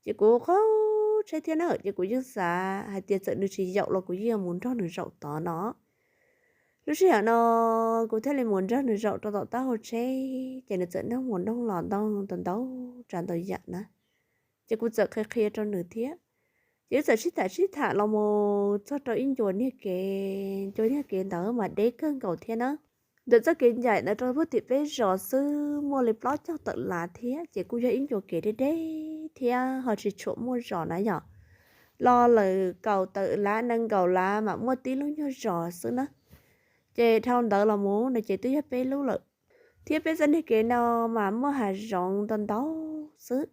Ces kuv qaug tsheb thiab na, ces kuv yeej xav hais tias txawm nws tsis yaum los kuv yeej yuav mus nrog nws zaum tod no. Lub sij hawm no kuv thiaj li mus nrog nws zaum rau tom taub hau tsheb, ces nws txawm noj mus noj los ntau ntau tsav ntau yam na. Ces kuv txawm qhia qhia rau nws thiab. Ces wb txawm sib tham sib tham los mus txog rau ib ncua niag kev, ncua niag kev ntawd mas deb kawg nkaus thiab na. Ntawm txoj kev ncaim ntawd rau puag tim peb zos xwb muaj li plaub caug tawm lav thiab, ces kuj yog ib ncua kev deb deb thiab ho tsis tshua muaj zos na yom. Los lawm kaum tawm lav nees nkaum lav mam muaj tib lub nyuag zos xwb na. Ces dhau ntawd los mus no ces twb yog peb lub lawm. Thiab peb txoj niag kev no mas muaj hav zoov ntau ntau xwb.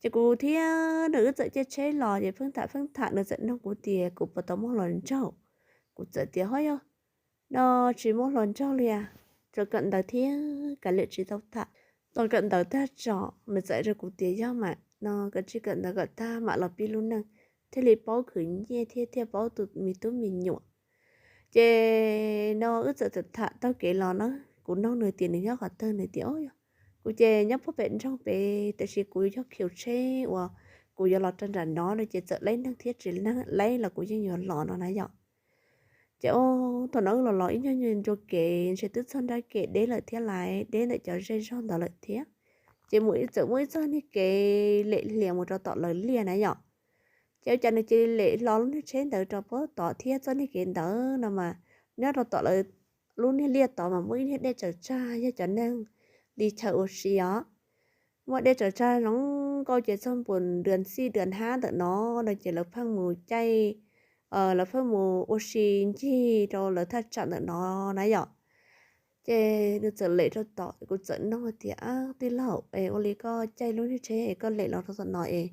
Ces kuv thiab nws wb txawm caij tsheb los ces pheej tham pheej tham, nws txawm nug kuv tias kuv puas tau muaj hluas nraug. Kuv txawm tias ho yog no tsis muaj hluas nraug li as, tsuas kawm ntawv thiab kav liam tsis tau tham. Tau kawm ntawv tag tso, nws txawm hais rau kuv tias yog mas no koj tsij kawm ntawv kom tag mam los pib lub neej, thiaj li paub khwv nyiaj thiab thiaj paub tu me tub me nyuam. Ces no wb txawm tham tham taug kev los na, kuv nug nws tias nws nyob qhov twg, nws tias o yog kuv ces nyob puag pem nroog pem, tiam sis kuv yog khiu tsheb uas kuv yuav los rau nram no no ces txawm laib neeg thiab tsis laib los kuv yeej yuav los no na yom. Ces o, thaum no wb los los ib nyuag nyuag ncua kev ntshe twb txog nrab kev deb lawm thiab lais, deb ntawm cov zej zog ntawd lawm thiab. Ces mus txawm muaj ib txoj niag kev lem hlias mus rau tom lawv liaj na yom. Ces ua cas nws cia li lem hlo lub niag tsheb ntawd rau puag tod thiab, txoj niag kev ntawd no mas nyob rau tom lawv lub niag liaj tod mas muaj ib niag dej tsaws tsag, yog cov neeg li chaw ua si os. Muaj dej tsaws tsag zoo nkauj ces txog npuas dua xij dua hab ntawm no no ces lawv pheej mus caij, lawv pheej mus ua si ncig rau lawv thaj tsam ntawm no na yom. Ces nws txawm lem rau tom, kuv txawm nug tias ab tij laug es ua li koj caij lub niag tsheb es koj lem los rau tom no es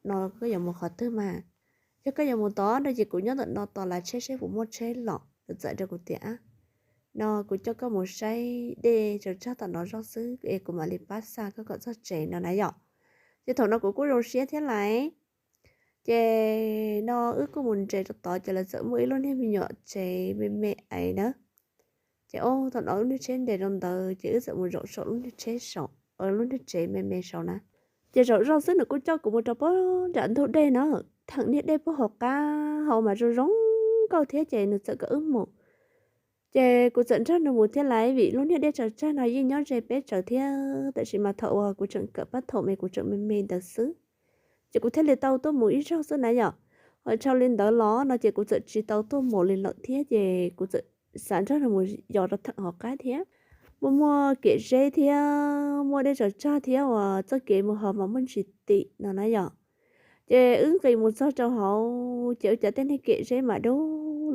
no koj yuav mus qhov twg mas? Yog koj yuav mus tod no ces kuv nyob ntawm no tos lav tsheb seb puas muaj tsheb los. Nws txawm hais rau kuv tias ab no kuv coj koj mus saib dej tsaws tsag tom no zoj xwb es kuv mam li pab xa koj kom txog tsev no na yom. Ces thaum no kuv kuj zoo siab thiab lais. Ces no wb kuj mus nres rau tod ces lawv txawm muaj ib lub niag me nyuam tsev me me ais na. Ces o, thaum no lub niag tsheb nres rau ntawd ces wb txawm mus zaum saum lub niag tsheb saum, lub niag tsev me me saud na. Ces zaum zoj xwb nws kuj coj kuv mus rau puag nram ntug dej na, theem niag dej puag hauv qab hauv mas zoo zoo nkauj thiab ces nws txawm kom wb mus. Ces kuv txawm nrog nws mus thiab lais, vim lub niag dej tsaws tsag no yeej nyob ze peb tsawv thiab, tab sis mas thaum uas kuv tseem kawm pab thaum me kuv tseem me me ntawd xwb. Ces kuv thiaj li tau tuaj mus ib zaug xwb na yom. Ho dhau li ntawd los no ces kuv txawm tsis tau tuaj mus li lawm thiab ces kuv txawm xav nrog nws mus yos rau theem hauv qab thiab. Muaj muaj kev zeb thiab muaj dej tsaws tsag thiab uas txoj kev mus hauv mas muaj ntsis tim no na yom. Ces wb nqis mus txog rau hauv ces ua cas tej niag kev zeb mas dub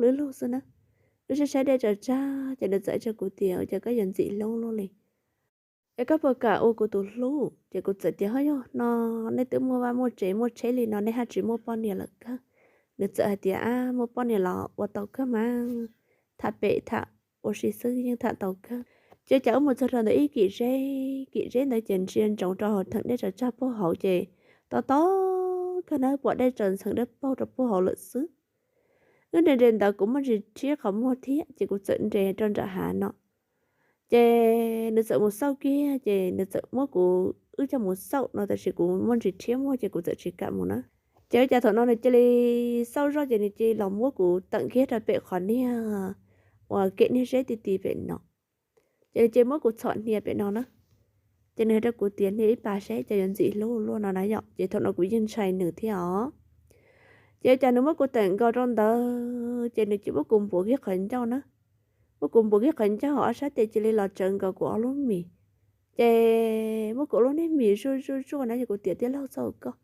lwb lug xwb na. Wb saib saib dej tsaws tsag ces nws txawm hais rau kuv tias ua cas koj yuav ntxim hlub luaj li, es koj puas kam ua kuv tus hlub? Ces kuv txawm tias ho yog no nej twb muaj vaj muaj tsev muaj tsheb li no nej haj tsis muaj poj niam lawm kawg? Nws txawm hais tias ab muaj poj niam los ua tau kawg mas, tham pem tham ua si xwb yeej tham tau kawg. Ces cas wb mus txog rau ntawm ib kim zeb, kim zeb ntawd ces ntsia ntsoov rau hauv theem dej tsaws tsag puag hauv ces to to kawg na, pom dej tsaws ntxheev dawb paug rau puag hauv lawm xwb. Wb nres nres ntawd kuv muaj ntsis rhiab qhov muag thiab ces kuv txawm nres rau nram hav no. Ces nws txawm mus xauj kiag ces nws txawm muab kuv wb coj mus xauj no tab sis kuv muaj ntsis rhiab muag ces kuv txawm tsis kam mus na. Ces ua cas thaum no nws cia li xauj zoj ces nws cia li los muab kuv teem kiag rau pem qhov niag uas kem niag zeb ti ti pem no. Ces nws cia li muab kuv txhom hnia pem no na. Ces nws hais rau kuv tias hnia ib pas seb cas yuav ntxim hlub luaj no na yom. Ces thaum no kuv yeej ntshai nws thiab os. Ces ua cas nws muab kuv teem nkaus rau ntawd ces nws cia li muab kuv npuav kiag qhov ncauj na. Muab kuv npuav kiag qhov ncauj ob sab tes cia li los tsawv nkaus kuv ob lub mis. Ces muab kuv ob lub niag mis zuaj zuaj zuaj na, yog kuv tias tij laug txhob ua koj,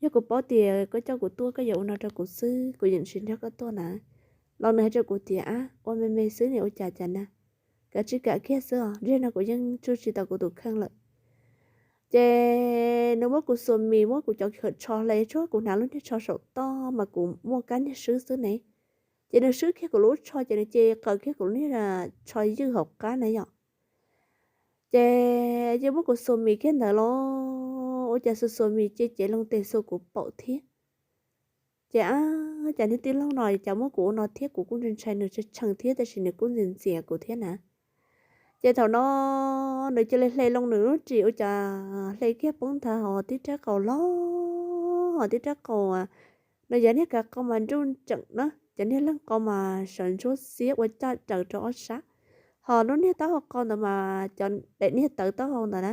yog kuv paub tias koj coj kuv tuaj koj yuav ua no rau kuv xwb kuv yeej tsis nrog koj tuaj na. Los nws hais rau kuv tias ab ua me me xwb ne ua cas cas na, kav tsij kam kiag xwb os, ntshe no kuv yeej tsuj tsis tau kuv tus kheej lawm. Ces nws muab kuv xuas mis muab kuv cov khawm tsho hle tsuag, kuv hnav lub niag tsho saum toj mas kuv muaj kab niag swb xwb ne. Ces nws swb kiag kuv lub tsho ces nws cia li qaws kiag kuv lub niag tsho ywj hauv qab na yom. Ces cia li muab kuv xuas mis kiag ntawd los ua cas xuas xuas mis cia li cev loo tes xuas kuv paum thiab. Ces ab cas niag tij laug no cas muab kuv ua no thiab kuv kuj ntshai ntshai nws tshee tshee thiab tab sis nws kuj ntxias ntxias kuv thiab na. Ces thaum no nws cia li hle loo nws lub ris ua cas hle kiag poob nthav hauv tib rab qau loj Tib rab qau no yog niag kav qau mas nruj nreem na, cov niag leeg qau mas sawv ntsuab xiab ua caj daws rau ob sab, ho lub niag taub hau qau ntawd mas cov daim niag tawv taub hau ntawd na,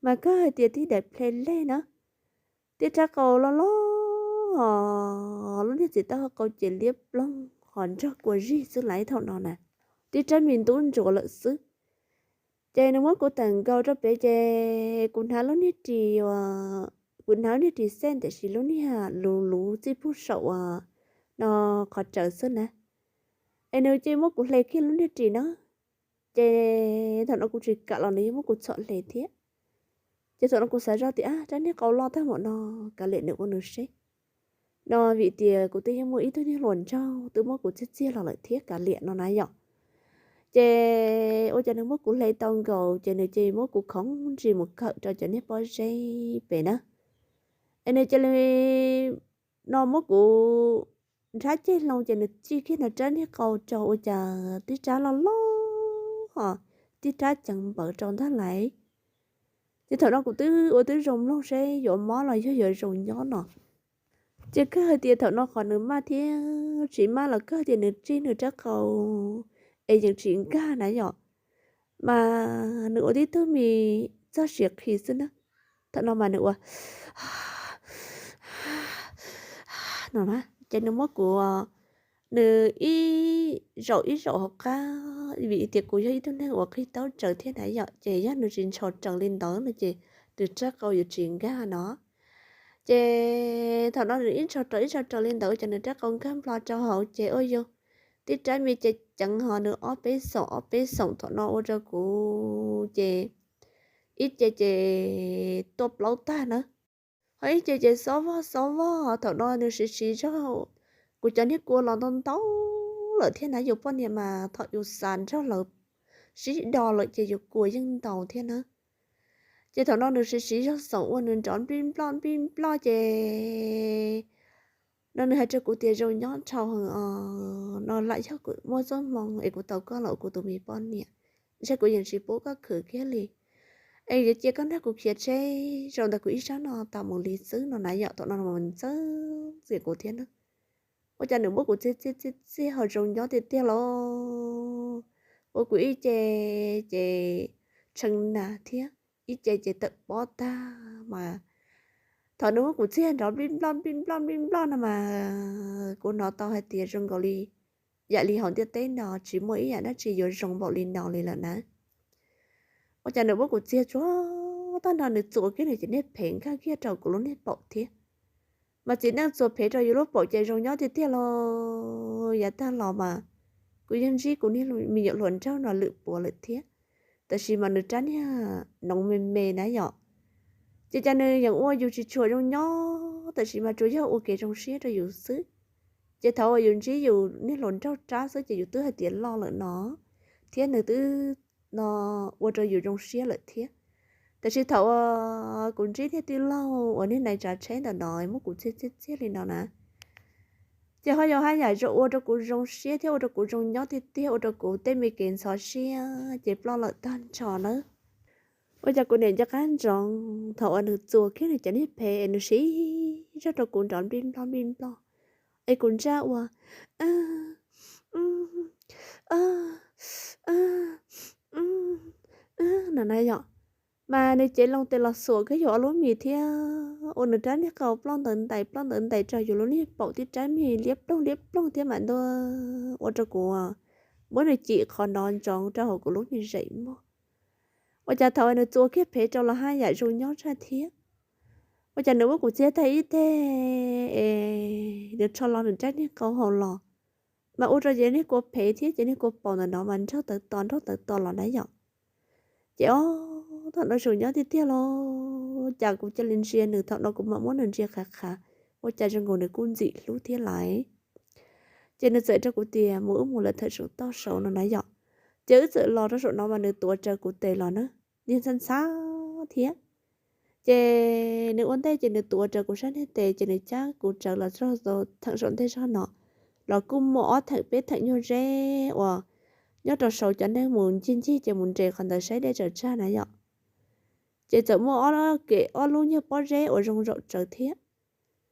mas kawg hais tias tib daim ple lej na. Tib rab qau loj loj, lub niag txiv taub hau qau ces liab ploog ho nrog kua zig xwb laiv thaum no na, tib rab me ntub ntsuav lawm xwb. Ces nws muab kuv tawm nkaus rau pem ces kuv hnav lub niag ris, kuv hnav lub niag ris xej tiam sis lub niag luv luv txij pug saum no qhov raws xwb na. Es nws cia muab kuv hle kiag lub niag ris na. Ces thaum no kuv tsis kam los nws yeej muab kuv txhom hle thiab. Ces thaum no kuv xav zoj tias rab niag qau loj tag npaum no, kav liam nws ua nws seb no, vim tias kuv twb yeej muaj ib tug niag hluas nraug twb muab kuv txiag txiag los lawm thiab kav liam no na yom. Ces ua cas nws muab kuv hle tau nkaus ces nws cia muab kuv khoov ntsis mus kawm rau cov niag pob zeb pem na. Es nws cia li no muab kuv nrhab ceg hlo ces nws tij kiag nws rab niag qau rau ua cas tib rab loj loj, tib rab ceev npawv rau ntag laiv. Ces thaum no kuv twb ua twb zoo mloog seb yuav mob los yog yuav zoo nyob no. Ces kawg hais tias thaum no qhov nws maj thiab tsis maj los kawg tias nws tij nws rab qau es yeej tsis nkag na yom. Mas nws ua tib tug me txoj siav qhi xwb na. Thaum no mas nws ua no na, ces nws muab kuv, nws ib zaum ib zaum hauv qab, vim tias kuv yog ib tug neeg uas qhib taub tsawv thiab na yom, ces yog nws tsis ntshau raws li ntawd no ces nws rab qau yuav tsis nkag no. Ces thaum no nws ib ntshau raws ib ntshau raws li ntawd ces nws rab qau nkag nplo rau hauv ces ua yus tib rab me ceev ceev ho nws ob peb xoom ob peb xoom thaum no ua rau kuv ces ib ce ces tuaj plaub tag na. Ho ib ce ces xob vog xob vog, thaum no nws siv siv zog, kuv cov niag kua los ntau ntau lawm thiab na, yus poj niam mas thaum yus xav nrog lawv sib do lawm ces yus kua yeej ntau thiab na. Ces thaum no nws siv siv zog xoom ua nws nrov nplij nploj nplij nploj ces no nws hais rau kuv tias zoo nyob dhau heev os, no lam yog kuv muaj txoj hmoo es kuv tau koj los ua kuv tus me poj niam, ntshe kuv yeej tsis pub koj khwv kiag li. Es yuav cia koj nrog kuv khiav tsheb rau ntawm kuv ib sab no tas mus li xwb no na yom, thaum no ntxeev ntxias kuv thiab na. Ua cas nws muab kuv txiag txiag txiag txiag ho zoo nyob tiag tiag los ua kuv ib ce ces tshee nas thiab ib ce ces tawm pob tag mas thaum nws muab kuv txiag nrov nplij nploj nplij nploj nplij nploj no mas kuv hnov tau hais tias zoo nkaus li yam li hauv ntiaj teb no tsis muaj ib yam dab tsi yuav zoo npaum li no li lawm na. Ua cas nws muab kuv txiag tsuag tag nrho nws txuas kiag nws cov niag phem nkag kiag rau kuv lub niag paum thiab. Mas txiv neej txuas phem rau yus lub paum ces zoo nyob tiag tiag los yav tag los mas kuv yeej ntsib kuv niag me nyuam hluas nraug no lwm puav lawm thiab, tab sis mas nws rab niag noov me me na yom. Ces cas nws yeej ua yus tsis tshua zoo nyob tab sis mas tsuas yog ua kev zoo siab rau yus xwb. Ces thaum uas yus ntsib yus niag hluas nraug rab xwb ces yus twb hais tias loj lawm no thiab nws twb no ua rau yus zoo siab lawm thiab. Tab sis thaum uas kuv ntsib niag tij laug uas niag nais tsav tsheb ntawm no muab kuv txiag txiag txiag li no na, ces ho yog haj yam zoo ua rau kuv zoo siab thiab ua rau kuv zoo nyob tiag tiag ua rau kuv tej me kev ntxhov siab ces ploj lawm tag nrho nawb. Ua cas kuv niam nco qab ntsoov thaum uas nws txuas kiag nws cov niag phem es nws siv zog rau kuv nrov nplij nploj nplij nploj es kuv ntsaj ua no na yom. Mas nws cev loo tes los xuas kiag yus ob lub mis thiab ua nws rab niag qau ploj ntawd ntais ploj ntawd ntais rau yus lub niag paum tib rab mis liab ploog liab ploog thiab mam ntua ua rau kuv muab nws cim qhov nrov ntsoov rau hauv kuv lub me zeem muag. Ua cas thaum nws txuas kiag phem rau los haj yam zoo nyob tshaj thiab. Ua cas nws muab kuv txiag tag ib teg es nws rho los nws rab niag qau hauv los, mas ua rau ces niag kua phem thiab ces niag kua paum ntawm no mas nrog tawv tos nrog tawv tos los na yom. Ces ob thaum no zoo nyob tiag tiag los cas kuv cia li ntsia nws, thaum no kuv mam muab nws ntsia qhav qhav, ua cas zoo nkaus nws kuj ntxim hlub thiab laiv. Ces nws txawm rau kuv tias mus wb mus lawm thawm saum toj saud no na yom. Ces wb txawm los rau saum no mas nws tuav rawv kuv tes los na, niag ntxhab ntxhab thiab. Ces nws ua ntej ces nws tuav rawv kuv sab niag tes ces nws cab kuv rawv los txog thawm saum ntej zog no, los kuj muaj ob theem peb theem nyuag zeb uas nyob rau saud cov neeg mus ncig ncig ces mus nres qhov ntawd saib dej tsaws tsag na yom. Ces txawm muaj ob kem ob lub nyuag pob zeb uas zoo zaum tsawv thiab.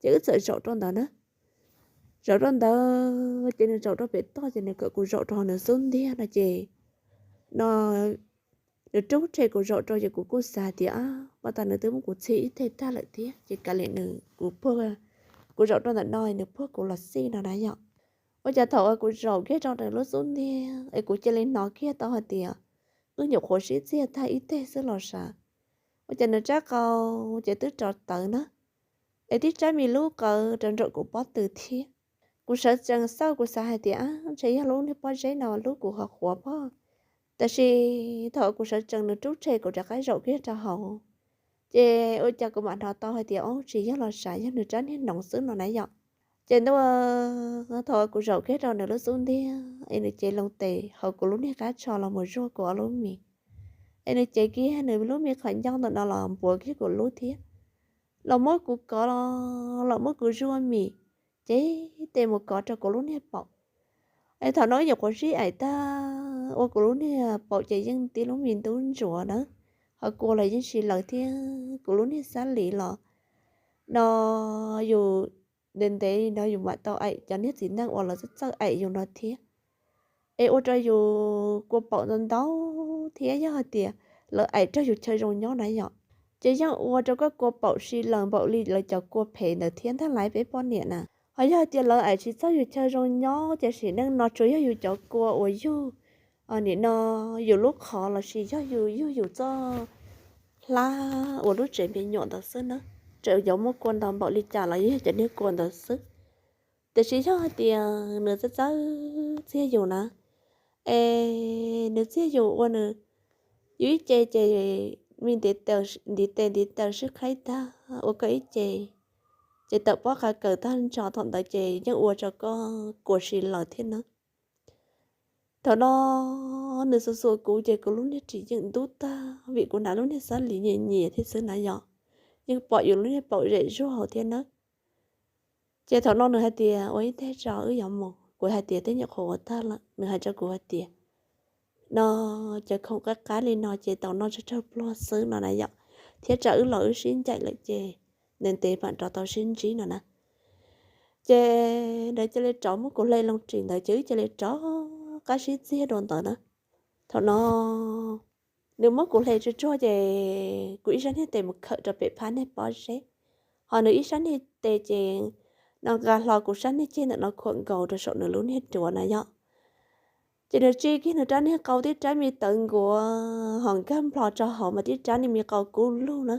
Ces wb txawm zaum rau ntawd na. Zaum rau ntawd ces nws zaum rau pem toj ces nws kom kuv zaum rau hauv nws xub ntiag no ces, no nws rub rhe kuv zaum rau ces kuv kuj xav tias, Ab, pab tas nws twb muab kuv txhij ib teg tag lawm thiab ces kav liam nws, kuv puag, kuv zaum rau ntawm no nws puag kuv los xij no na yom. Ua cas thaum uas kuv zaum kiag rau nws lub xub ntiag es kuv cia li hnov kiag tau hais tias wb nyuam qhuav sib txiag tag ib teg xwb los sav. Ua cas nws rab qau ces twb rov tawv na, es tib rab me lub qawv rau nraum kuv pob tw thiab. Kuv sawv tsees xauj, kuv xav hais tias, Ab, ntshe yog lub niag pob zeb no hlub kuv qhov qhuav pob. Tab sis thaum kuv sawv tsees nws rub rhe kuv rov qab zaum kiag rau hauv, ces ua cas kuv mam hnov tau hais tias, Ob, tsis yog los sav, yog nws rab niag noov xwb no na yom. Ces ntua, thaum kuv zaum kiag rau nws lub xub ntiag es nws cev loo tes hauv kuv lub niag qab tsho los mus zuaj kuv ob lub mis, es nws cev kiag nws lub me qhov ncauj ntawm no los npuav kiag kuv lub thiab, los muab kuv kov, los muab kuv zuaj mis, cev tes mus kov rau kuv lub niag paum. Es thaum no nyuam qhuav sib aim tag ua kuv lub niag paum ces yeej tib lub me ntub ntsuav na, ho kua los yeej si lawm thiab kuv lub niag xab lis los, no yus ntev ntev no yus mam tau aim cov niag txiv neej uas lawv txawj txawj aim yus no thiab. Es ua rau yus kua paum ntau ntau thiab yog hais tias lawv aim raug yus chaw zoo nyob na yom, ces yeej ua rau koj kua paum si lawm npaum li lawv cov kua phem ntawd thiab ntag lauj peb poj niam na. Ho yog hais tias lawv aim tsis txog yus chaw zoo nyob ces sim neej no tsuas yog yus cov kua uas yug, nim no yus lub qhov lossis yog yus yug yus txoj hlab uas lub tsev me nyuam ntawd xwb na. Txawm yuav muaj kua ntau npaum li cas los yog cov niag kua ntawd xwb. Tiam sis yog hais tias nws txawj txawj txiag yus na, es nws txiag yus ua nws, yus ib ce ces me ntiv tes ntiv taw sib qhaib tag ua koj ib ce, ces tawm pob qa kawm tag nrho thaum ntawd ces yeej ua rau koj kua si lawm thiab na. Thaum no nws xuas xuas kuv ces kuv lub niag ris yeej ntub tag vim kuv hnav lub niag xab lis nyias nyias thiab xwb na yom, yeej pom yus lub niag paum zem zuag hauv thiab nawb. Ces thaum no nws hais tias ua ib teg tso wb yuav mus, kuv hais tias twb nyuam qhuav ua tag lawm. Nws hais rau kuv hais tias no cov khoom qab qab li no ces tau noj tsawg tsawg pluag xwb no na yom, thiab tsam wb los wb sib ncaim lawm ces ntev ntev mam rov tau sib ntsib no na. Ces nws cia li rov muab kuv hle loo ris ntawd ces wb cia li rov qab sib txiag dua ntawd na. Thaum no nws muab kuv hle tsuag tsuag ces kuv ib sab niag tes mus khawm rau pem phab niag pob zeb, ho nws ib sab niag tes ces no nqa hlo kuv sab niag ceg ntawm no khuam nkaus rau saum nws lub niag duav na yom. Ces nws tsi kiag nws rab niag qau tib rab me tawv nkuav ho nkag nplo rau hauv mas tib rab niag me qau kub lug na,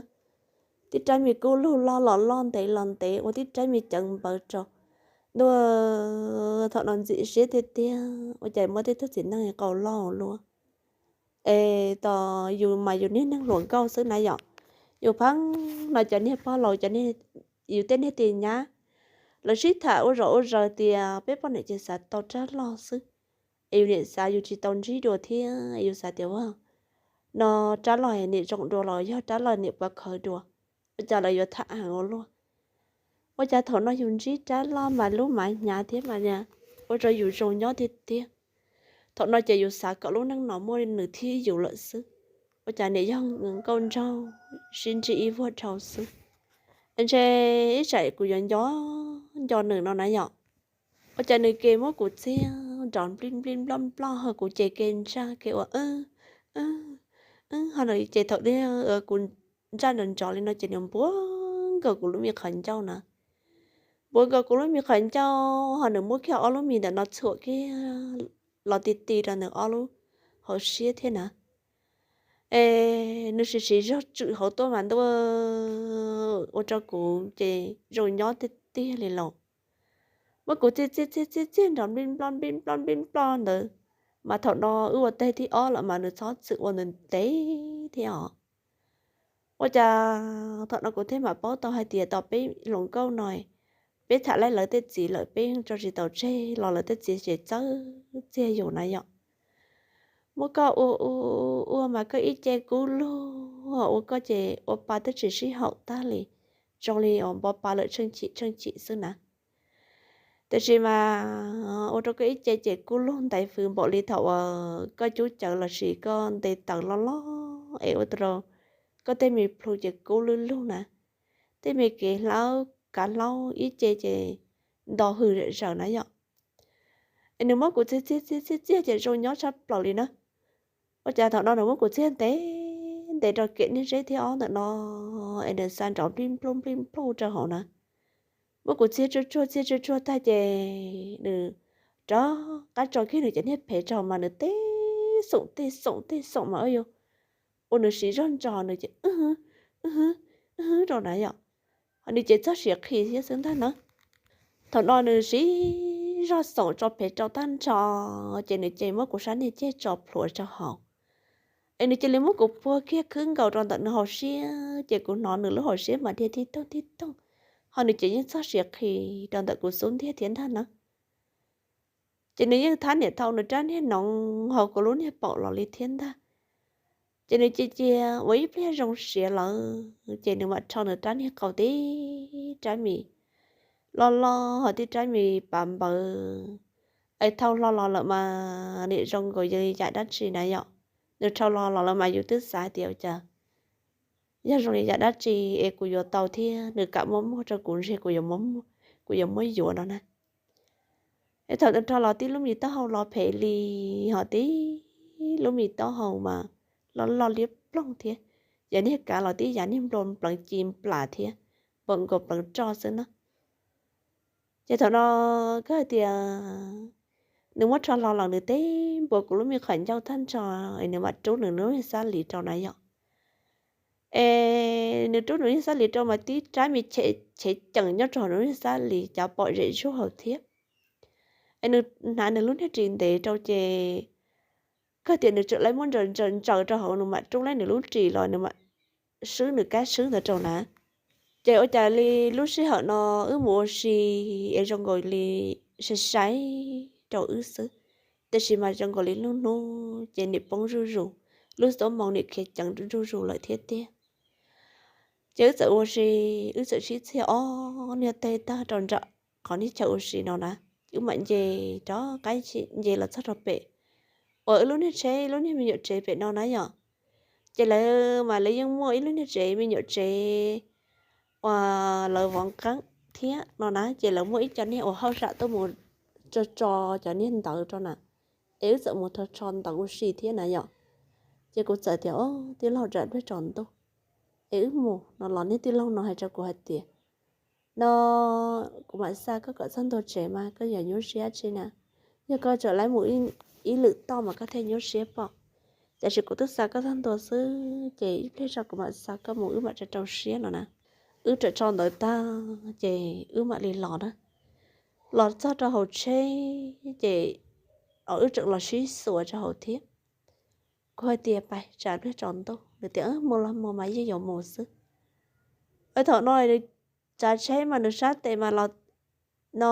tib rab me kub lug loj los loj ntev los ntev ua tib rab me cawv npawv rau ntua. Thaum no ntxim siab tiag tiag ua cas muaj tej tug txiv neej qau loj luaj. Es tos yus mas yus niag neeg hluas nkauj xwb na yom, yus pheej no cov niag pog laus, yus tej niag tij nyab, lawv sib tham ua zom ua zaws tias peb poj niam ces xav tau rab loj xwb. Es yus niam xav yus tsis tau ntsib dua thiab yus xav tias ua no rab loj niam zoo dua los yog rab loj niam puas khawv dua, ua cas lawv yuav tham heev ua luaj. Ua cas thaum no yus ntsib rab loj mas lub mav hnyav thiab mas ua rau yus zoo nyob tiag tiag. Thaum no ces yus xav kom lub neej no muaj nws thiab yus lawm xwb, ua cas niam yog nkauj nraug sib ntsib ib vuag dhau xwb. Ntshe ib tsam kuv yuav nco nco nws no na yom. Ua cas nws ke muab kuv txiag nrov nplij nplij nploj nploj ho kuv ces ke ntsaj ke ua ho nws ces thaum kuv ntsaj nrov nrov li no ces nws npuav nkaus kuv lub me qhov ncauj na. Npuav nkaus kuv lub me qhov ncauj ho nws muab kiag ob lub mis ntawm no txhuam kiag los ti ti rau nws ob lub hauv siab thiab na. Es nws sim siv zog tswm hauv tuaj mas ntua ua rau kuv ces zoo nyob tiag tiag li los. Muab kuv txiag txiag txiag txiag txiag nrov nplij nploj nplij nploj nplij nploj ntawd, mas thaum no wb ua teg thib ob lawm mas nws txhob txwm ua ntev ntev thiab os. Ua cas thaum no kuv thiaj mam paub tau hais tias tos peb hluas nkauj no, peb tham laij lawv tej txiv lawm peb tso tsis tau tseg los lawv tej txiv ces txawj txiag yus na yom. Muab koj ua ua ua mas koj ib ce kub lug, ua koj ces ua pa twb tsis sib haum tag li, zoo li uas npo pa lawm tsheej chim tsheej chim xwb na. Tiam sis mas ua rau koj ib ce ces kub lug ntais fws npaum li thaum uas koj cub cawv lossis koj nte taws loj loj es ua rau koj tej me plhu ces kub lug lug na. Tej me kev hlab kav hlaub ib ce ces nto hws zom zaws na yom. Es nws muab kuv txiag txiag txiag txiag txiag ces zoo nyob tshaj plaws li na. Ua cas thaum no nws muab kuv txiag ntev ntev rau kem niag zeb thiab ob ntawm no, es nws xa nrov nplij npluj nplij npluj rau hauv na. Muab kuv txiag tsuag tsuag txiag tsuag tsuag tag ces nws rov qab tso kiag nws cov niag phev rau mas nws tej xoom tej xoom tej xoom mas ua nws siv zog ntso nws ces wb hwb wb hwb rau na yom. Ho nws ces txog siav qhi thiab xwb ntag na. Thaum no nws siv zog xoom tso phev rau tag nrho ces nws ces muab kuv sab niag ceg tso plhuav rau hauv. Es nws cia li muab kuv puag kiag khwb nkaus rau ntawm nws hauv siab ces kuv hnov nws lub hauv siab mas dhia tib toog tib toog. Ho nws ces yeej txog siav qhi rau ntawm kuv xub ntiag thiab ntag na. Ces nws yeej thab niam thau nws rab niag noov hauv kuv lub niag paum los li thiab ntag. Ces nws cia cia ua ib pliag zoo siav lawm ces nws mam rho nws rab niag qau tib rab mis loj loj ho tib rab mis pav npawv. Es thau hlo los lawm mas nim zoo nkaus li yam dab tsi na yom. Nws rho hlo los lawm mas yus twb xav tias cas yog zoo li yam dab tsi es kuv yuav tau thiab nws kam muab muag rau kuv ntshe kuv yuav muab yuav no na. Es thaum nws rho los tib lub mis taub hau los phem li, ho tib lub mis taub hau mas loj loj liab ploog thiab, yog niag kav los tib yav niag nplua npleev ci nplas thiab, npaum nkaus pleev roj xwb na. Ces thaum no koj hais tias nws muab rho hlo los nws teb npua kuv lub me qhov ncauj tag nrho, es nws mam rub nws lub niag xab lis rau na yom. Es nws rub nws niag xab lis rau mas tib rab me chev ceem nyob rau hauv nws niag xab lis cov pom zem zuag hauv thiab. Es nws hnav nws lub niag ris ntev rau ces koj tias nws tseem laib muab ntsaws ntsaws ntsaws rau hauv, nws mam rub laib nws lub ris los nws mam swb nws kab swb ntawd rau na. Ces ua cas li lub sij hawm no wb mus ua si es zoo nkaus li sai sai rau wb xwb, tiam sis mas zoo nkaus li lub hnub ces nim poob zuj zus, lub xuab moos nim khiav ceev zuj zus lawm thiab tiag. Ces wb txawm ua si, wb txawm sib txiag ob niag teg tag rau nram qhov niag chaw ua si no na. Wb mam nce rov qab nce los txog rau pem uas wb lub niag tsheb lub niag me nyuam tsev pem no na yom. Ces lawv mas lawv yeej muaj ib lub niag tsev me nyuam tsev uas lawv vov nqeeb thiab no na, ces lawv muaj ib co niag uas hauj sam tuaj mus tso tso cov niag ntawv rau na, es wb txawm mus rho rho ntawv ua si thiab na yom. Ces kuv txawm tias, Tij laug, tsam pliag tsaus ntuj es wb mus no los niag tij laug no hais rau kuv hais tias, No, kuv mam xa koj kom txog ntua tsev mas koj yuav nyuaj siab tsi na. Yog koj tseem laib mus ib lwm toj mas koj thiaj nyuaj siab pob. Tiam sis kuv twb xa koj txog ntua xwb ces ib pliag tso kuv mam xa koj mus, wb mam rau rau siab no na. Wb ram rho ntawv tag ces wb mam li los na. Los txog rau hauv tsheb ces wb tseem los sib xuas rau hauv thiab. Kuv hais tias, Pais, tsam pliag tsaus ntuj. Nws tias, Mus los mus mas yeej yuav mus xwb. Thaum no nws tsav tsheb mas nws sab tes mas los no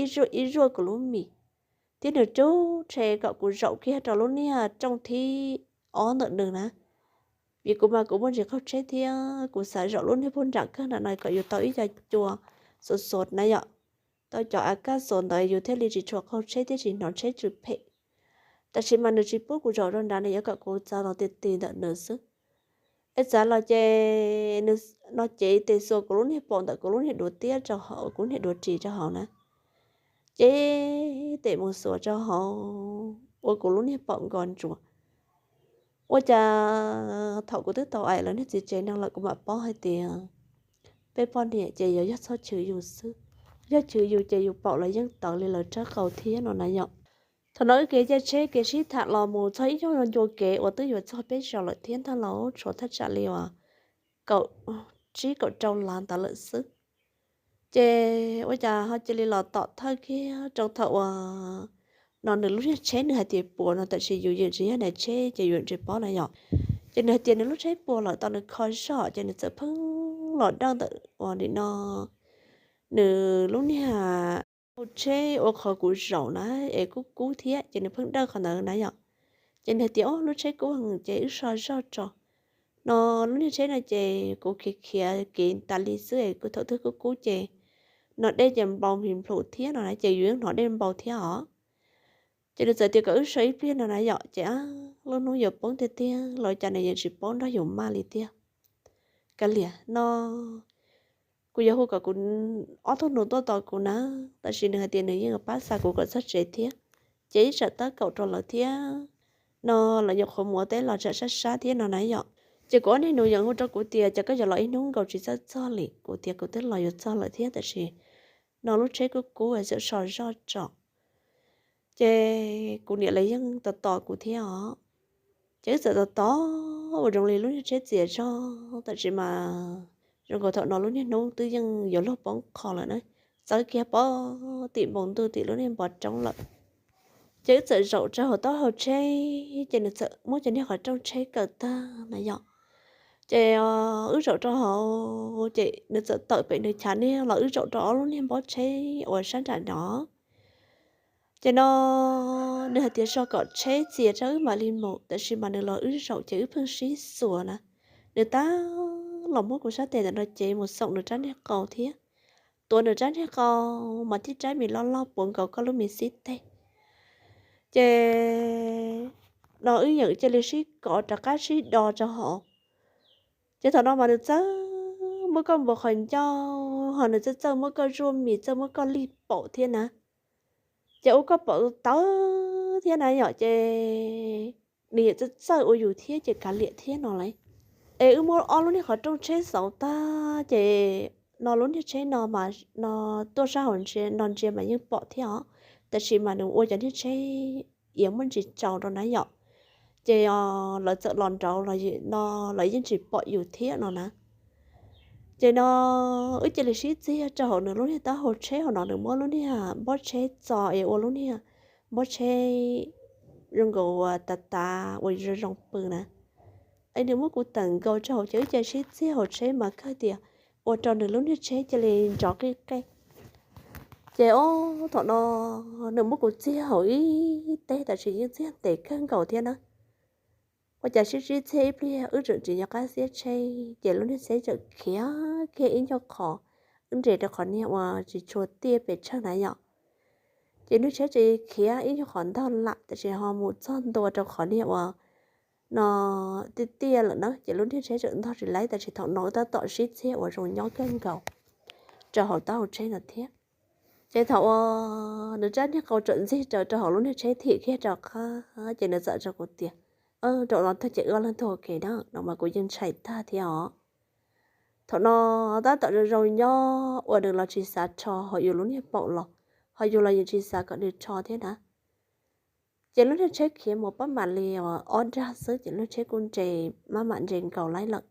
ib zuaj ib zuaj kuv lub mis, thiab nws rub rhe kom kuv zaum kiag rau lub niag rooj thib ob ntawm nws na. Vim kuv mas kuv muaj ntsis qaug tsheb thiab kuv xav zaum lub niag puag nram kawg nram no kom yus tau ib co cua xuas xuas na yom, tau cov a kaj xuas ntawd yus thiaj li tsis tshua qaug tsheb thiab tsis hnov tsheb tsw phem. Tab sis mas nws tsis pub kuv zaum rau nrad, nws yuav kom kuv txav los ti ti ntawm nws xwb. Es txav los ces nws no cev tes xuas kuv lub niag paum ntawm kuv lub niag duav tiab rau hauv, kuv niag duav ris rau hauv na. Cev tes mus xuas rau hauv ua kuv lub niag paum nko ntsuav. Ua cas thaum kuv twb tau aim lawv niag txiv tsev no lawm kuv mam paub hais tias peb poj niam ces yuav yog txhob chwv yus xwb. Yog chwv yus ces yus paum los yeej tawv li lawv rab qau thiab no na yom. Thaum no wb kev caij tsheb kev sib tham los mus txog ib nyuag ncua kev uas twb yuav txog peb zos lawm thiab ntag lauj, tshuav thaj tsam li uas kaum tsib kaum rau lav ntawd lawm xwb. Ces ua cas ho cia li los tom thawj kiag rau thaum uas no nws lub niag tsheb nws hais tias puas no, tab sis yus yeej tsis yog naiv tsheb ces yus tsis paub na yom. Ces nws hais tias nws lub tsheb puas lawm, tau nws kho zog ces nws txawm pheej los dawj ntawm uas nim no nws lub niag hauv tsheb ua qhov kuv zaum na, es kub kub thiab ces nws pheej dawj qhov ntawd na yom. Ces nws hais tias, Ob, lub tsheb kub heev ces wb so zog tso. No lub niag tsheb no ces kuv khiav khiav kev tas li xwb es kuv thaum twg kub kub ces no dej ces npau nplis nplhus thiab no na, ces yus yeej hnov dej npau thiab os. Ces nws txawm tias kom wb so ib pliag no na yom, ces lub hnub yuav poob tiag tiag los cas nws yeej tsis paub nrog yus maj li tiag. Kav liam no, kuv yuav hu kom kuv ob tug nus tuaj tos kuv na. Tab sis nws hais tias nws yeej pab xa kuv kom txog tsev thiab, ces ib tsam tab kaum rau lawv thiab no, lawv nyuam qhuav mus ua teb los tsam sab sab thiab no na yom. Ces kuv ob niag nus yeej hu rau kuv tias, Cas koj yuav los ib hnub nkaus tsis txawj txog li? Kuv tias, Kuv twb los yuav txog lawm thiab, tab sis no lub tsheb kub kub txawm so zoj tso. Ces kuv niam lawv yeej tos tos kuv thiab os. Ces wb txawm tos tos ua zoo li lub niag tsheb txias zog, tab sis mas zoo nkaus thaum no lub niag hnub twb yeej yuav luag poob qho lawm na, txawb kiag pog tim npoo ntuj tim lub niag npoo roob lawm. Ces wb txawm zaum rau hauv taub hau tsheb, ces nws txawm muab cov niag qhov rooj tsheb kaw tag na yom. Ces wb zaum rau hauv, ces nws txawm tawm pem nws chav niag los wb zaum rau ob lub niag npob tsheb uas sab nram no. Ces no nws hais tias so kom tsheb txias rau wb mam li mus, tab sis mas nws los wb zaum ces wb pheej sib xuas na. Nws tab los muab kuv sab tes ntawm no cev mus xoom nws rab niag qau thiab, tuav nws rab niag qau, mas tib rab me loj loj puav nkaus koj lub me xib teg. Ces no wb yeej cia li sib kov rov qab sib do rau hauv. Ces thaum no mas nws txawj muab koj npuav qhov ncauj, ho nws txawj txawj muab koj zuaj mis, txawj muab koj lig paum thiab na. Ces ua koj paum tawv thiab na yom, ces nws yeej txawj txawj ua yus thiab ces kav liam thiab no lauj. Es wb muab ob lub niag qhov rooj tsheb xauv tag ces no lub niag tsheb no mas no tuaj sab hauv ntsia no ntsia mas yeej pom thiab os, tab sis mas nws ua cov niag tsheb iav muaj ntsis tsaus rau na yom. Ces lawv txawm los nraud los no lawv yeej tsis pom yus thiab no na. Ces no wb cia li sib txiag rau hauv nws lub niag taub hau tsheb hauv no, nws muab lub niag npob tsheb txo es ua lub niag npob tsheb zoo nkaus uas tav tav uas zoo zoo pw na. Es nws muab kuv tawm nkaus rau hauv ces wb cia li sib txiag hauv tsheb mas kawg tias ua rau nws lub niag tsheb cia li nrov qij qej. Ces ob thaum no nws muab kuv txiag hauv ib teg tab sis yeej txiag ntev kawg nkaus thiab na. Ua cas sib sib txiag ib pliag wb tseem tsis nco qab xiab tsheb ces lub niag tsheb txawm khiav kiag ib nyuag qhov, wb nres rau qhov niag uas tsis tshua tiaj pes tsawg na yom. Ces niag tsheb txawm khiav ib nyuag qhov ntog lam tab sis ho mus txog ntua rau qhov niag uas no tiaj tiaj lawm na, ces lub niag tsheb txawm ntog tsis laib tab sis thaum no wb tab tom sib txiag ua zoo nyob kawg nkaus rau hauv taub hau tsheb no thiab. Ces thaum uas nws rab niag qau txawm ntxig raws rau hauv lub niag tsheb thim kiag rov qab ces nws txawm rau kuv tias, Zaum no tag ces wb ob leeg tuaj ua ke na no mas kuv yeej ntshai tag thiab os. Thaum no tab tom zoo zoo nyob uas nws los tsis xav rho hauv yus lub niag paum los, ho yus los yeej tsis xav kom nws rho thiab na. Ces lub niag tsheb khiav mus pab mam li ob dag xwb ces lub tsheb kuj nres maj mam nres nkaus laib lawm.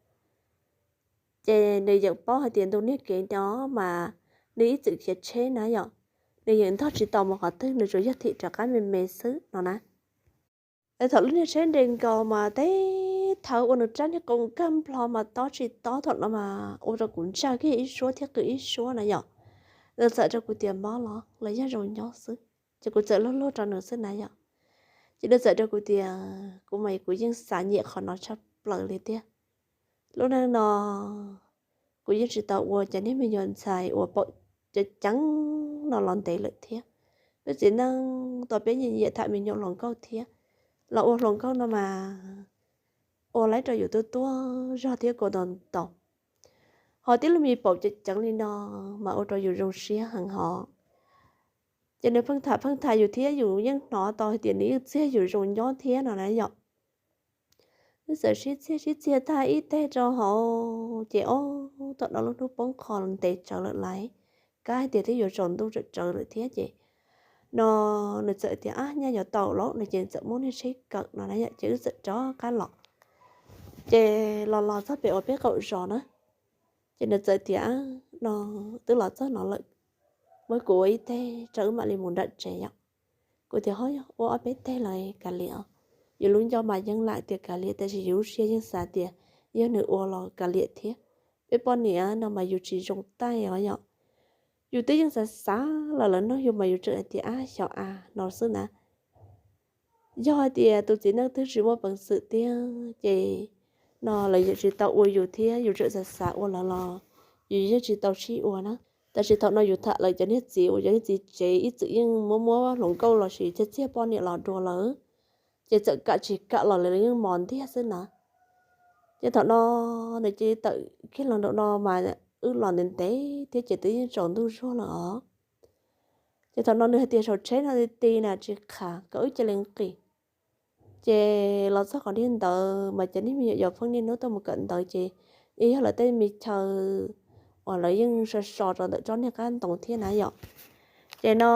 Ces nws yeej paub hais tias ntu niag kev no mas nws ib txwm khiav tsheb na yom, nws yeej ntog tsis tau mus qhov twg, nws tsuas yog thim rov qab me me xwb no na. Es thaum lub niag tsheb nres nkaus mas teb thawv ua nws rab niag qau nkag nplo mas tob tsis tob, thaum no mas ua rau kuv ntsaj kiag ib suab thiab qw ib suab na yom. Nws txawm rau kuv tias, Mob los los yog zoo nyob xwb? Ces kuv txawm luag luag rau nws xwb na yom. Ces nws txawm rau kuv tias, Kuv mas kuv yeej xav nyiam qhov no tshaj plaws li tiag. Lub neej no kuv yeej tsis tau ua cov niag me nyuam ntxhais uas paum ceev ceev no los ntev lawm thiab. Peb txiv neej tau peb nyiam nyiam tham me nyuam hluas nkauj thiab, los ua hluas nkauj no mas ua laib rau yus tuaj tuaj zog thiab kua ntau ntau. Ho tib lub me paum ceev ceev li no mas ua rau yus zoo siab heev hos. Ces nws pheej tham pheej tham yus thiab yus yeej hnov tau hais tias nws yeej txiag yus zoo nyob thiab no na yom. Wb txawm sib txiag sib txiag tag ib teg rau hauv ces ob thaum no lub hnub poob qho ntev tsawv lawm laiv, kab hais tias twb yuav tsaus ntuj tsawm tsawv lawm thiab ces no nws txawm tias, Ab, nyaj yuav tau lawm no ces txawm muab niag tsheb kawm no na yom, ces wb txawm rov qab los. Ces los los txog pem uas peb qaum zos na, ces nws txawm tias, No twb los txog no lawm, muab kuv ua ib teg rau wb mam li mus nram tsev yom. Kuv tias, Ho yog ua ob peb teg los kav liam os. Yus lub ncauj mas yeej lam tias kav liam tab sis yus lub siab yeej xav tias yog nws ua los kav liam thiab. Peb poj niam no mas yus tsis zoo taij os yom. Yus twb yeej xav xav los lawv nug yus mas yus tseem hais tias ab xyov a no xwb na. Yog hais tias tus txiv neej twg tsis muaj peev xwm tiag ces no lawv yeej tsis tau ua yus thiab yus tseem xav xav ua lawv los yus yeej tsis tau sib ua na. Tab sis thaum no yus tham lawv cov niag txiv uas cov niag txiv tsev ib txwm yeej muab muab hluas nkauj los sis txiag txiag poj niam los dua lawm, ces txawm kam tsis kam los lawv yeej mos ntiag xwb na. Ces thaum no nws cia li tawm kiag los nraum no mas wb los ntev ntev thiab ces twb yeej tsaus ntuj zuag lawm os. Ces thaum no nws hais tias saum tsheb no ti ti na tsis qhav kom wb cia li nqis. Ces los txog qhov niag ntawd mas cov niag me nyuam yaus pheej niaj hnub tuaj mus kawm ntawv ces yeej yog lawv tej me chaw uas lawv yeej so so rau ntawm tsob niag qab ntoo thiab na yom. Ces no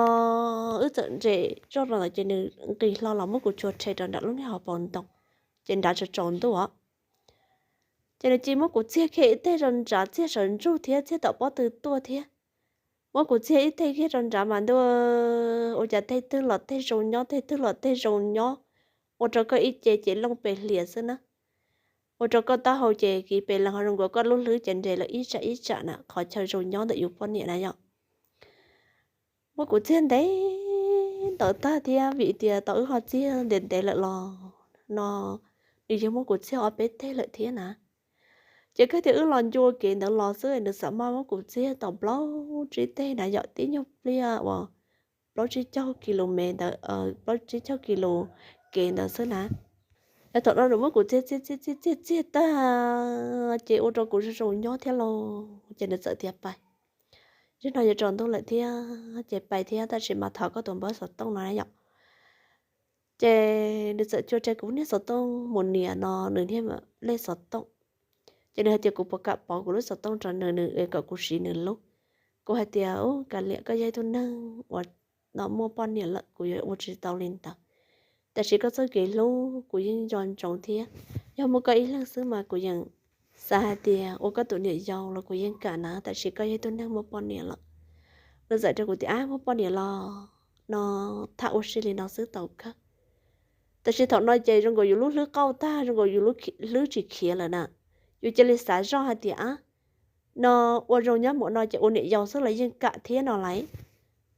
wb txawm nres tsuag rau ntawd ces nws nqis hlo los muab kuv tsuag rhe rau nram lub niag hauv paus ntoo, ces nrad tsaus tsaus ntuj os. Ces nws cia muab kuv txiag kiag ib teg rau nrad, txiag sawv ntsug thiab txiag tom pob tw tuaj thiab. Muab kuv txiag ib teg kiag rau nrad mas ntuj, ua cas teg twg los teg zoo nyob, teg twg los teg zoo nyob, ua rau koj ib ce ces looj pes hlias xwb na. Ua rau koj taub hau ces kiv pes lees ho zoo nkaus koj lub hlwb ces nres lawm ib tsam ib tsam na, qhov chaw zoo nyob ntawm yus poj niam na yom. Muab kuv txiag ntev ntawd tag thiab vim tias tau wb ho txiag ntev ntev lawm los no nws yeej muab kuv txiag ob peb teg lawm thiab na. Ces kawg tias wb los ncua kev ntawd los xwb nws xam maj muab kuv txiag tau plaub tsib teg na yom, tib nyuag pliag uas plaub tsib caug kis lus mev ntawd, plaub tsib caug kis lus kev ntawd xwb na. Thaum no nws muab kuv txiag txiag txiag txiag txiag tag ces ua rau kuv zoo zoo nyob thiab lauj, ces nws txawm tias pais, zaum no yuav tsaus ntuj lawm thiab ces pais thiab, tab sis mas thov koj tus npawb xov tooj no na yom. Ces nws txawm cua rau kuv niag xov tooj mus nias no nws niag lej xov tooj. Ces nws hais tias kuv puas kam pauv kuv lub xov tooj rau nws, nws kom kuv siv nws lub. Kuv hais tias, u, kav liam, koj yog ib tug neeg uas no muaj poj niam lawm, kuv yuav ua tsis tau li ntawd. Tab sis koj txoj kev hlub kuv yeej nco ntsoov thiab. Yog muaj koj ib leeg xwb mas kuv yeej xav hais tias ua koj tus niam yau los kuv yeej kam na, tab sis koj yog ib tug neeg muaj poj niam lawm. Nws txawm rau kuv tias, ab, muaj poj niam los no tham ua si li no xwb tau kawg. Tab sis thaum no ces zoo nkaus yus lub hlwb qauj tag, zoo nkaus yus lub hlwb tsis khiav lawm na. Yus cia li xav zoj hais tias, ab, no ua zoo nyob mus no ces ua niam yau xwb los yeej kam thiab no lauj.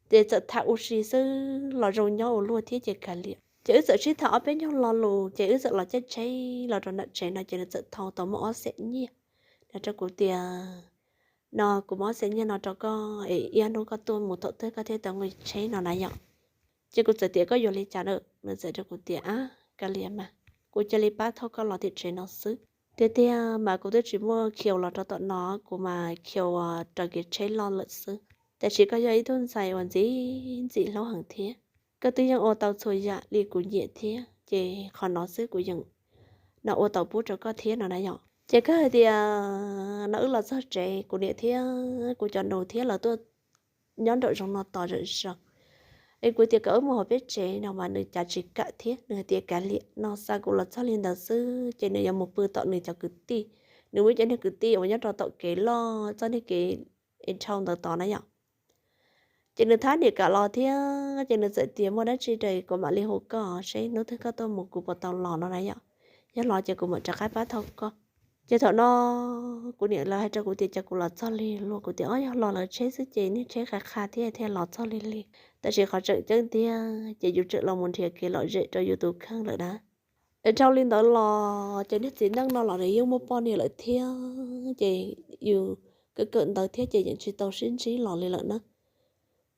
Ces txawm tham ua si xwb los zoo nyob ua luaj thiab ces kav liam. Ces wb txawm sib tham ob peb nyuag lo lus ces wb txawm los caij tsheb los rau nram tsev no ces nws txawm thau tau muaj ob xees nyiaj. Nws rau kuv tias, no kuv muab ob xees nyiaj no rau koj es ib ob hnub koj tuaj mus thaum twg koj thiaj tau nqi tsheb no na yom. Ces kuv txawm tias koj yuav li cas na, nws txawm rau kuv tias, ab, kav liam mas, kuv cia li pab thauj koj los tim tsev no xwb. Tiag tiag mas kuv twb tsis muaj khiu los rau tom no, kuv mas khiu raws kev tsheb loj lawm xwb. Tab sis koj yog ib tug ntxhais uas ntxim ntxim hlub heev thiab, koj twb yeej ua tau txhua yam li kuv nyiam thiab, ces qhov no xwb kuv yeej, no ua tau pub rau koj thiab no na yom. Ces kawg hais tias no wb los txog tsev kuv niam thiab kuv cov nus thiab lawv tuaj nyob nraum zoov no tos zom zaws. Es kuv tias kom wb mus hauv peb tsev no mas nws cav tsis kam thiab, nws hais tias kav liam no, xa kuv los txog li ntawd xwb ces nws yuav mus pw tom nws cov kwv tij. Nws muaj cov niag kwv tij uas nyob rau tom kev loj txoj niag kev es dhau ntawd tod na yom. Ces nws thab niam kam los thiab ces nws txawm tias muaj dab tsi rau kuv mam li hu koj seb hnub twg koj tuaj mus kuv puas tau los no na yom. Yog los ces kuv mam rov qab pab thauj koj. Ces thaum no kuv niam lawv hais rau kuv tias cia kuv los txog lig luag, kuv tias ob, yog los lawv tsheb xwb ces niag tsheb qhia qha thiab thiaj los txog lig lig. Tab sis qhov tseem ceeb tiag ces yus tseem los mus nrhiav kev lom zem rau yus tus kheej lawm na. Es dhau li ntawd los ces niag txiv neej no los nws yeej muaj poj niam lawm thiab ces yus kawm kawm ntawv thiab ces yeej tsis tau sib ntsib los li lawm na.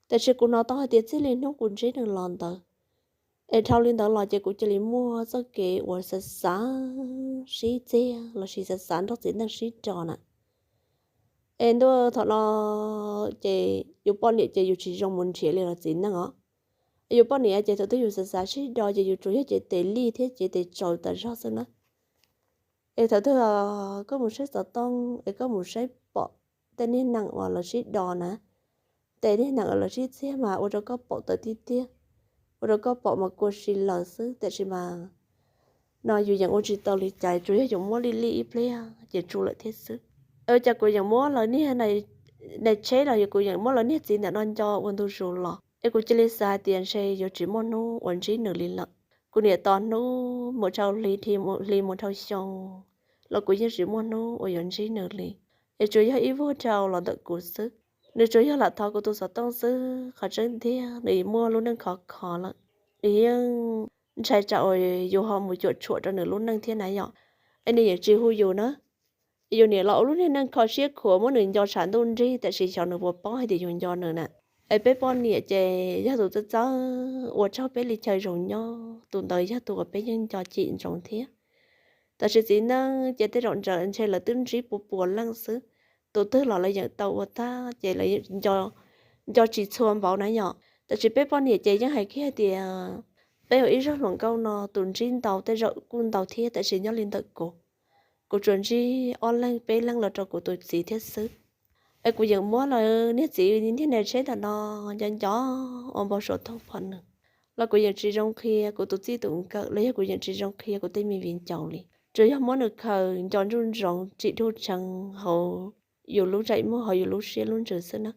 Tab sis kuv hnov tau hais tias txij li hnub kuv ntsib nws los ntawd, es dhau li ntawd los ces kuv cia li muaj txoj kev uas xav xav sib txiag lossis xav xav nrog txiv neej sib do na. Es ntuj, thaum no ces yus poj niam ces yus tsis zoo mus nrhiav li los txiv neej os. Yus poj niam ces thaum twg yus xav xav sib do ces yus tsuas yog cev tes lij thiab cev tes tsaus tas zog xwb na. Es thaum twg koj mus saib xov tooj es koj mus saib pom tej niag neeg uas lawv sib do na, tej niag neeg uas lawv sib txiag mas ua rau koj pom tawv tiag tiag, ua rau koj pom mas kua si lawm xwb, tiam sis mas no yus yeej ua tsis tau li cas, tsuas yog yus muab lij lij ib pliag ces tsuj lawm thiab xwb. Ua cas kuv yeej muab lawv niag nais tsheb los yog kuv yeej muab lawv niag txiv ntawm no nco ua ntu zus los es kuv cia li xav hais tias ntshe yuav tsis muaj hnub uas ntsib nws li lawm. Kuv niam tos hnub mus dhau hli, hli mus dhau xyoo los kuv yeej tsis muaj hnub uas yuav ntsib nws li. Es tsuas yog ib vuag rau los ntawm kuv xwb. Nws tsuas yog lam thov kuv tus xov tooj xwb, qhov tseeb tiag nws muaj lub neej khov kho lawm. Nws yeej ntshai tsam uas yus ho mus cuam tshuam rau nws lub neej thiab na yom. Es nws yeej tsis hu yus na. Yus niam los ua lub niag neej kho siab khuav muab nws nco tshav ntuj nrig, tiam sis xyov nws puas paub hais tias yus nco nws na. Es peb poj niam ces yog tus txawj txawj ua raug peb li chaw zoo nyob, tus ntawd yog tus uas peb yeej nco cim ntsoov thiab. Tab sis txiv neej ces tej zaum ntshe lawv twb ntsib puas puas leej xwb, tus twg los lawv yeem tau ua tag ces lawv nco tsis txhua npaum na yom. Tab sis peb poj niam ces yeej hais kiag tias peb ua ib zaug hluas nkauj no tus ntsib ntau tej zaum kuj ntau thiab, tab sis nyob li ntawm kuv, kuv tsuas ntsib ob leeg peb leeg los rau kuv tus txiv thiab xwb. Es kuv yeem muab lawv niag txiv niag niam tsheb ntawm no nco nco ua npau suav thooj phom nws los kuv yeem tsis zoo qhia kuv tus txij tus nkawm los yog kuv yeem tsis zoo qhia kuv tej me viv ncaus li. Tsuas yog muab nws khaws nco ntsuj ntsoov tsim dub tshee hauv yus lub ntsej muag hauv yus lub siab lub ntsws xwb na.